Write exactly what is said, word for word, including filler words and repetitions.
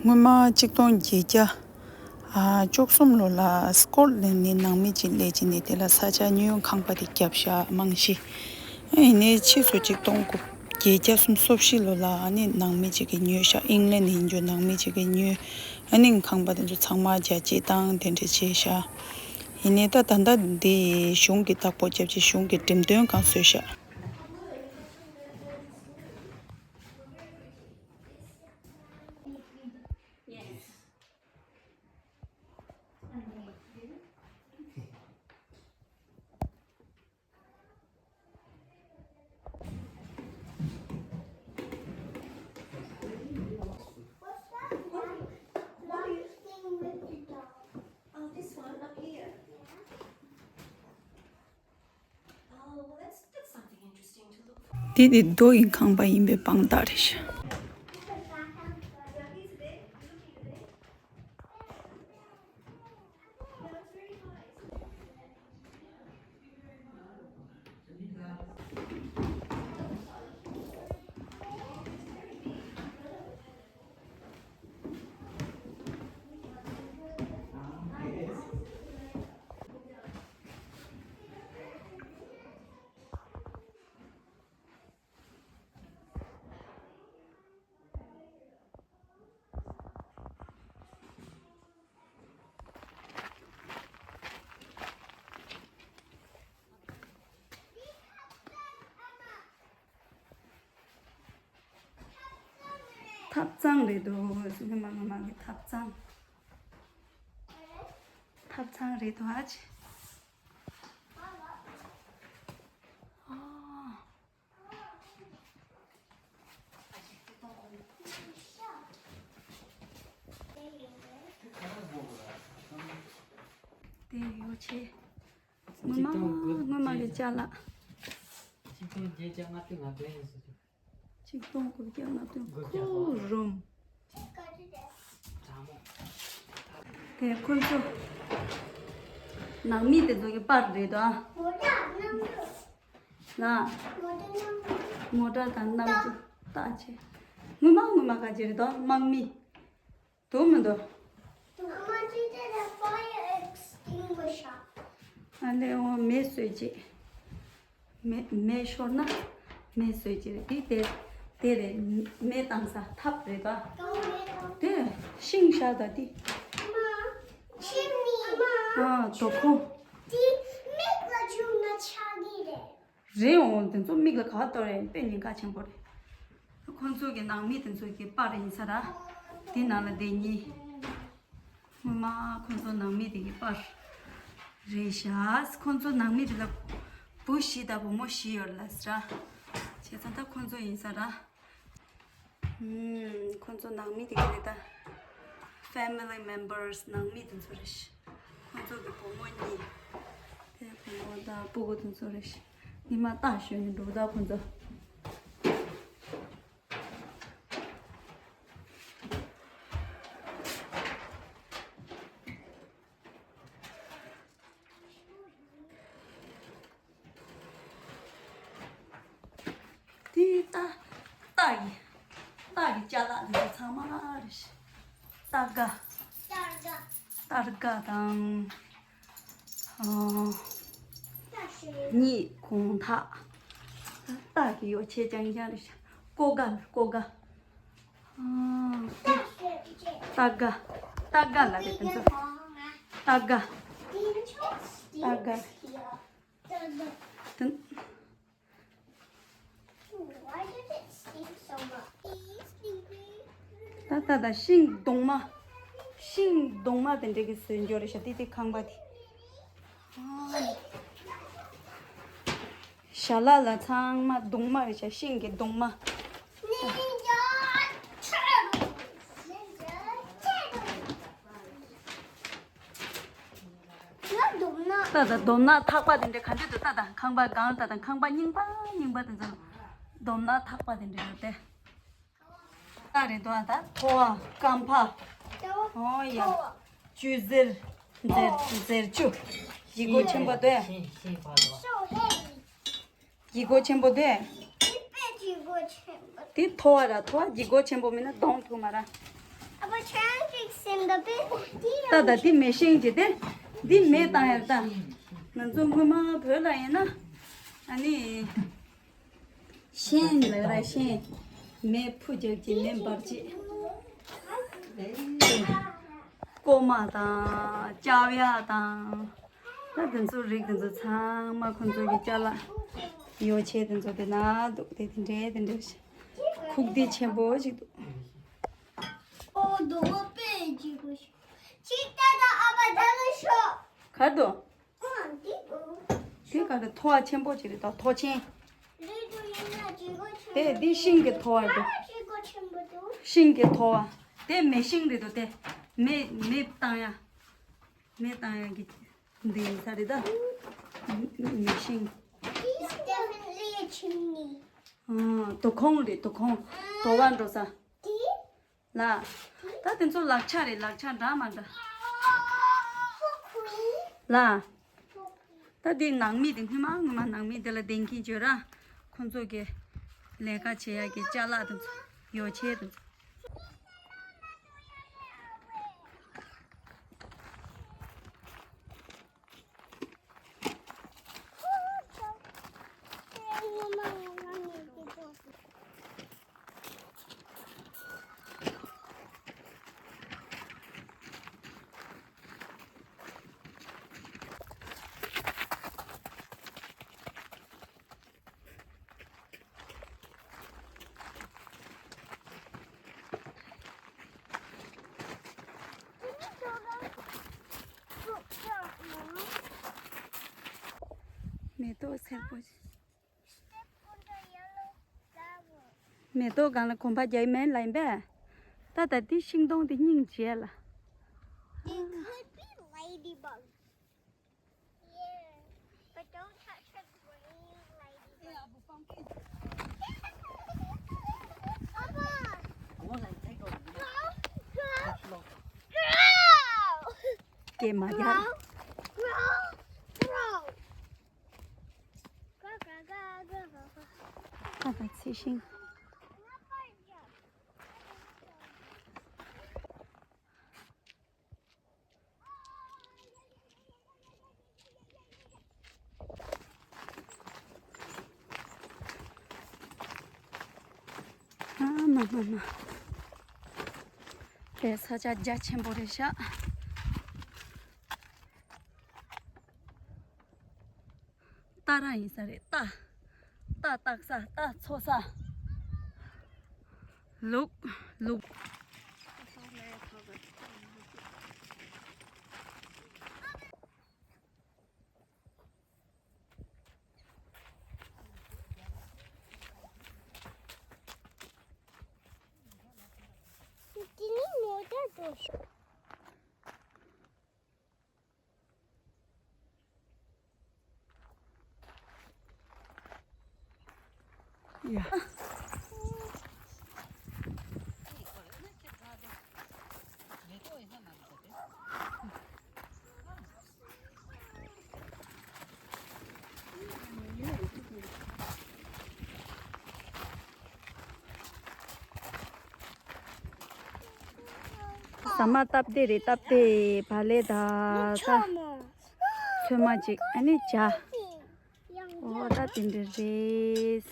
སྔོན་མ་གཅིག་སྟོང་བརྒྱད་བརྒྱ་ཨ་བཅུ་གསུམ་ལོ་ལ་སི་ཀོཊ་ལེན་ཌི་ནས་ནང་མི་གཅིག་སླེབས་བྱས་ནས་དེ་ལ་ས་ཆ་ཉོས། ཁང་པ་དེ་བརྒྱབ་ཤག་རྨང་གཞི། ཨ་ཡིན་ནའི་ཕྱིས་སུ་གཅིག་སྟོང་དགུ་བརྒྱད་བརྒྱ་སུམ་ཅུ་སོ་བཞི་ལོ་ལ་ཨ་ནི་ནང་མི་གཅིག་གིས་ཉོས་ཤག་ཨིང་ལན་ནས་ཡིན་རྒྱུ་ནང་མི་གཅིག་གིས་ཉོས། ཨ་ནི་ཁང་པ་དེ་ཚོ་ཚང་མ་རྒྱ་སྐྱེད་བཏང་དེ་འདྲ་བྱས་ཤག་ཡིན་ནའི་ད་ད་ལྟ་འདི་གཞུང་གི་བདག་པོ་བརྒྱབ་བྱས་གཞུང་གི་འགྲེམས་སྟོན་སྒང་བཟོས་ཤག What's that? What, what are you thing with the dog? Oh, this one up here. Oh, well, that's, that's something interesting to look for. དེ་ནི་རྡོ་ཡི་ཁང་པ་ཡིན་པའི་དཔང་རྟགས་རེད་ཤག་ཐབ་ཚང་རེད་འདུག་སྔོན་མ་སྔོན་མ་གི་ཐབ་ཚང་། ཐབ་ཚང་རེད་འདུག་ཨ་ཅེ། ཨ། དེ་ཡོ་ཆེ། སྔོན་མ་སྔོན་མ་གི་ཅ་ལག་གཅིག་སྟོང་བརྒྱད་བརྒྱ་ལྔ་བཅུ་ང་བརྒྱད་ཡིན་ཟེར་གྱི། གཅིག་སྟོང་དགུ་བརྒྱ་ལྔ་བཅུ་ཁོ་རོམ། དེ་ཁོ་ཚོ་ནང་མི་དེ་ཚོ་གི་པར་རེད་དོ། ལ། མོ་ཊ་དང་གནམ་གྲུ་བཏགས་བྱས། སྔོན་མ་སྔོན་མ་ག་ཅི་རེད་དོ་དམག་མི། འདུག་མི་འདུག་ཨ་མ་ཅི་དེ་ལ་fire extinguisher། ཨ་ལས་འོ་མེ་གསོད་བྱེད། མེ་མེ་ཤོར་ན་མེ་གསོད་བྱེད་རེད་དེ་དེ་དེ་རེད། མེ་བཏང་ས་ཐབ་རེད་པ། དེ་ཤིང་ཤ་ད་དེ། ཨ་དོ་ཁོ། རེད་འོང་དེ་ཚོ་མིག་ལ་ག་གཏོར་རེད། དཔེ་ཉེན་ཁ་ཆེན་པོ་རེད། ཁོང་ཚོ་གི་ནང་མི་དེ་ཚོ་གི་པར་ཡིན་ས་ར། དེ་ནང་ལ་བསྡད་མཁན། སྔོན་མ་ཁོང་ཚོ་ནང་མི་དེ་གི་པར་རེད་ཤག་ཁོང་ཚོ་ནང་མི་དེ་ལ་བུ་བཞི་དང་བུ་མོ་བཞི་ཡོད་ལ་ཟེར་ར། བྱས་ཙང་ད་ཁོང་ཚོ་ཡིན་ས་ར། ཁོང་ཚོ་ནང་མི་དེ་ག་རེད་ད། Family members ནང་མི་དེ་ཚོ་རེད་ཤག་ཁོང་ཚོ་གི་བུ་མོ་གཉིས། དེ་བུ་མོ་དང་སྤུ་གུ་དེ་ཚོ་རེད་ཤག་ཉི་མ་ལྟ་ཞོན་ནས་འགྲོ་ད་ཁོང་ཚོ། དེ་ད་རྟ་ཡི་རྟ་གི་ཅ་ལག་འདི་ཚོ་ཚང་མ་རེད་ཤག་རྟ་སྒ། རྟ་སྒ་དང་། ཨ། གཉིད་ཁོང་ཐག་རྟ་གི་ཡོ་ཆས་རྐྱང་རྐྱང་རེད་ཤག་ཀོ་སྒ་ཀོ་སྒ། ཨ། རྟ་སྒ། རྟ་སྒ་ལ་རེད་དེ་ཚོ། རྟ་སྒ། རྟ་སྒ། དེ། ད་ད་ད་ཤིང་སྡོང་མ། ཤིང་སྡོང་མ་དེ་འདྲ་གི་བཟོས་འཇོག་རེད་ཤག་དེ་དེ་ཁང་པ་དེ། ཞལ་ལག་ལ་ཚང་མ་སྡོང་མ་རེད་ཤག་ཤིང་གི་སྡོང་མ། ད་ད་སྡོམ་ནག་ཐག་པ་དེ་འདྲ་ག་འདྲ་འདུག་ད་ད་ཁང་པ་སྒང་ད་ད་ཁང་པ་རྙིང་པ་རྙིང་པ་དེ་ཚོ་སྡོམ་ནག་ཐག་པ་དེ་འདྲ་ཡོད་དེ། ད་རེད་དོ་ད་ཐོ་བ་སྐམ་པ། ཨོ་ཡ། ཆུ་ཟེར། ཟེར་ཟེར་ཆུ། ཡི་གོ་ཆེན་པོ་དེ། ཤིང་ཤིང་པ་དོ། ཡི་གོ་ཆེན་པོ་དེ། དེ་ཐོ་བ་ར་ཐོ་བ་ཡི་གོ་ཆེན་པོ་མིན་ན་གདོང་ཐུག་མ་ར། ད་ད་འདི་མེ་ཤིང་གཅིག་སྟེ། འདི་མེ་བཏང་ཡག་ད། ང་ཚོ་སྔོན་མ་བོད་ལ་ཡིན་ན། ཨ་ནི། ཤིང་ལ་ར་ཤིང་། མེ་ཕུ་རྒྱག་གི་མེ་འབར་གྱི། རྐོ་མ་དང་ལྕགས་ཡག་དང་། ད་དེ་ཚོ་རིགས་དེ་ཚོ་ཚང་མ་ཁོང་ཚོ་གི་ཅ་ལག་ཡོ་ཆས་དེ་ཚོ་དེ་ན་འདུག་དེ་དེ་འདྲའི་དེ་འདྲའི་ཁུག་རྟ་ཆེན་པོ་ཞིག་འདུག་ཨོ་དོ་པེ་ཅི་གོ་ཤོ། ཅི་ཏ་ཏ་ཨ་པ་ད་ལ་ཤོ། གར་དོ། ཨ་འདི་གོ། དེ་ག་གི་ཐོ་བ་ཆེན་པོ་ཅིག་རེད་དོ། ཐོ་ཆེན། རེད་དོ། ཡིན་ན་ཅི་གོ་ཆེན་པོ། དེ་འདི་ཤིང་གི་ཐོ་བ་རེད་དོ། ཅི་གོ་ཆེན་པོ་དོ། ཤིང་གི་ཐོ་བ། དེ་མེ་ཤིང་རེད་དོ། དེ་མེ་མེ་བཏང་ཡ། མེ་བཏང་ཡ་གི་འདི་ཡིན་ས་རེད་ད། མེ་ཤིང་། It's definitely a chimney. ཨ། དོ་ཁོང་རེད། དོ་ཁོང་། དོ་བ་འགྲོ་ས། དེ། ལ། ད་དེ་ཚོ་ལག་ཆ་རེད། ལག་ཆ་འདྲ་མ་འདྲ། ལ། ད་དེ་ནང་མི་དེ་སྔོན་མ་སྔོན་མ་ནང་མི་དེ་ལ་བསྟན་གྱིན་བརྗོད་ར། ཁོང་ཚོ་གི་ལས་ཀ་བྱེད་ཡག་གི་ཅ་ལག་དེ་ཚོ། ཡོ་ཆས་དེ་ཚོ། མེ་ཏོག་སེར་པོ། མེ་ཏོག་སྒང་ལ་གོམ་པ་རྒྱག་མེད་ལ་ཡིན་པས། ད་ད་འདི་ཤིང་སྡོང་འདི་སྙིང་རྗེ་ལ། They could be ladybugs. Yeah, but don't touch the green ladybug. Papa! Grow! Grow! Grow! སྐད་མ་རྒྱག Grow! Grow! Grow! ད་ད་ཚེ་ཤིང་། ཨ་མ་མ་མ། དེ་ས་ཆ་རྒྱ་ཆེན་པོ་རེད་ཤག་རྟ་ར་ཡིན་ས་རེད། རྟ། རྟ་བཏགས་ས། རྟ་འཚོ་ས། ལུག་ལུག་འདི་ནི་མོ་ཊ་འགྲོ་ཤོག་ཡ། ཟ་མ་སྟབས་བདེ་རེད། སྟབས་བདེ། བག་ལེབ་དང་ད། ཚོད་མ་ཅིག་ཨ་ནི་ཇ། ཨོ་ད་དེ་འདྲ་རེད།